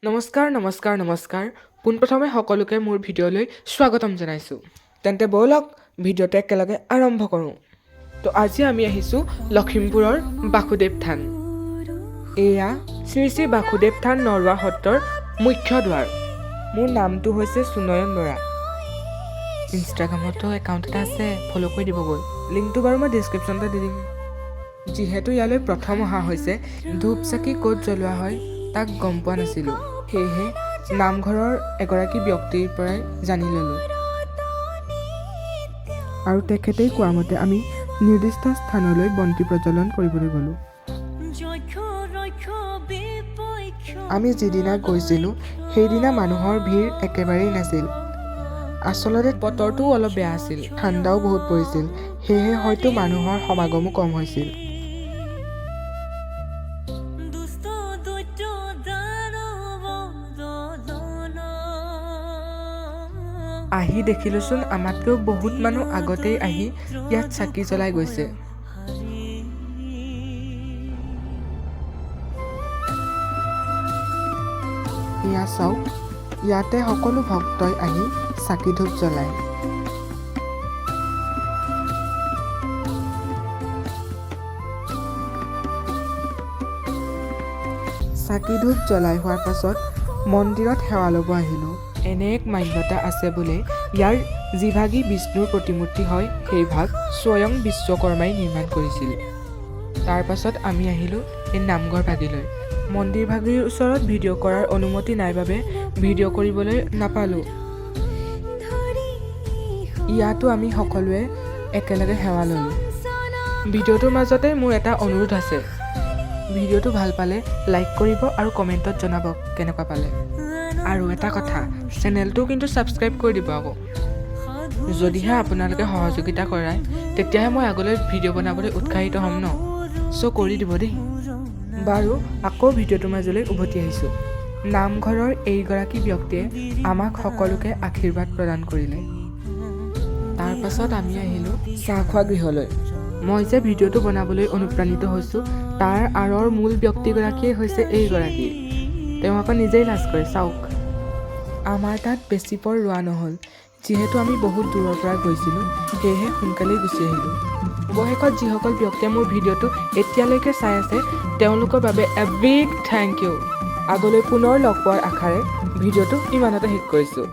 নমস্কাৰ, নমস্কাৰ, নমস্কাৰ। পোনপ্ৰথমে সকলোকে মোৰ ভিডিঅ'লৈ স্বাগতম জনাইছোঁ। তেন্তে ব'লক, ভিডিঅ'টো একেলগে আৰম্ভ কৰোঁ। তো আজি আমি আহিছোঁ লখিমপুৰৰ বাসুদেৱ থান। এয়া শ্ৰী শ্ৰী বাসুদেৱ থান নৰোৱা সত্ৰৰ মুখ্য দুৱাৰ। মোৰ নামটো হৈছে সুনয়ন বৰা। ইনষ্টাগ্ৰামতো একাউণ্ট এটা আছে, ফ'ল' কৰি দিবগৈ। লিংকটো বাৰু মই ডিছক্ৰিপশ্যনতে দি দিম। যিহেতু ইয়ালৈ প্ৰথম অহা হৈছে, ধূপ চাকি ক'ত জ্বলোৱা হয় তাক গম পোৱা নাছিলোঁ। সেয়েহে নামঘৰৰ এগৰাকী ব্যক্তিৰ পৰাই জানি ল'লোঁ আৰু তেখেতেই কোৱা মতে আমি নিৰ্দিষ্ট স্থানলৈ বন্তি প্ৰজ্বলন কৰিবলৈ গ'লোঁ। আমি যিদিনা গৈছিলোঁ, সেইদিনা মানুহৰ ভিৰ একেবাৰেই নাছিল। আচলতে বতৰটোও অলপ বেয়া আছিল, ঠাণ্ডাও বহুত পৰিছিল। সেয়েহে হয়তো মানুহৰ সমাগমো কম হৈছিল। দুষ্ট দৈত্য দানৱ দলন। আহি দেখিলোচোন, আমাতকৈও বহুত মানুহ আগতেই আহি ইয়াত চাকি জ্বলাই গৈছে। হৰি। এয়া চাওক, ইয়াতে সকলো ভক্তই আহি চাকি ধূপ জ্বলায়। চাকি ধূপ জ্বলাই হোৱাৰ পাছত মন্দিৰত সেৱা ল'ব আহিলোঁ। এনে এক মান্যতা আছে বোলে, ইয়াৰ যিভাগী বিষ্ণুৰ প্ৰতিমূৰ্তি হয়, সেই ভাগ স্বয়ং বিশ্বকৰ্মাই নিৰ্মাণ কৰিছিল। তাৰ পাছত আমি আহিলোঁ এই নামঘৰ ভাগিলৈ। মন্দিৰ ভাগিৰ ওচৰত ভিডিঅ' কৰাৰ অনুমতি নাই বাবে ভিডিঅ' কৰিবলৈ নাপালোঁ। ইয়াতো আমি সকলোৱে একেলগে সেৱা ল'লোঁ। ভিডিঅ'টোৰ মাজতে মোৰ এটা অনুৰোধ আছে। ভিডিঅ'টো ভাল পালে লাইক কৰিব আৰু কমেণ্টত জনাব কেনেকুৱা পালে। আৰু এটা কথা, চেনেলটো কিন্তু ছাবস্ক্ৰাইব কৰি দিব আকৌ। যদিহে আপোনালোকে সহযোগিতা কৰায়, তেতিয়াহে মই আগলৈ ভিডিঅ' বনাবলৈ উৎসাহিত হ'ম ন। চ' কৰি দিব দেই। বাৰু, আকৌ ভিডিঅ'টোৰ মাজলৈ উভতি আহিছোঁ। নামঘৰৰ এইগৰাকী ব্যক্তিয়ে আমাক সকলোকে আশীৰ্বাদ প্ৰদান কৰিলে। তাৰ পাছত আমি আহিলোঁ চাহ খোৱা গৃহলৈ। মই যে ভিডিঅ'টো বনাবলৈ অনুপ্ৰাণিত হৈছোঁ, তাৰ আঁৰৰ মূল ব্যক্তিগৰাকীয়ে হৈছে এইগৰাকী। তেওঁ আকৌ নিজেই লাজ কৰে, চাওক। আমাৰ তাত বেছি পৰ ৰোৱা নহ'ল। যিহেতু আমি বহুত দূৰৰ পৰা গৈছিলোঁ, সেয়েহে সোনকালেই গুচি আহিলোঁ। অৱশেষত যিসকল ব্যক্তিয়ে মোৰ ভিডিঅ'টো এতিয়ালৈকে চাই আছে, তেওঁলোকৰ বাবে এ বিগ thank U. আগলৈ পুনৰ লগ পোৱাৰ আশাৰে ভিডিঅ'টো ইমানতে শেষ কৰিছোঁ।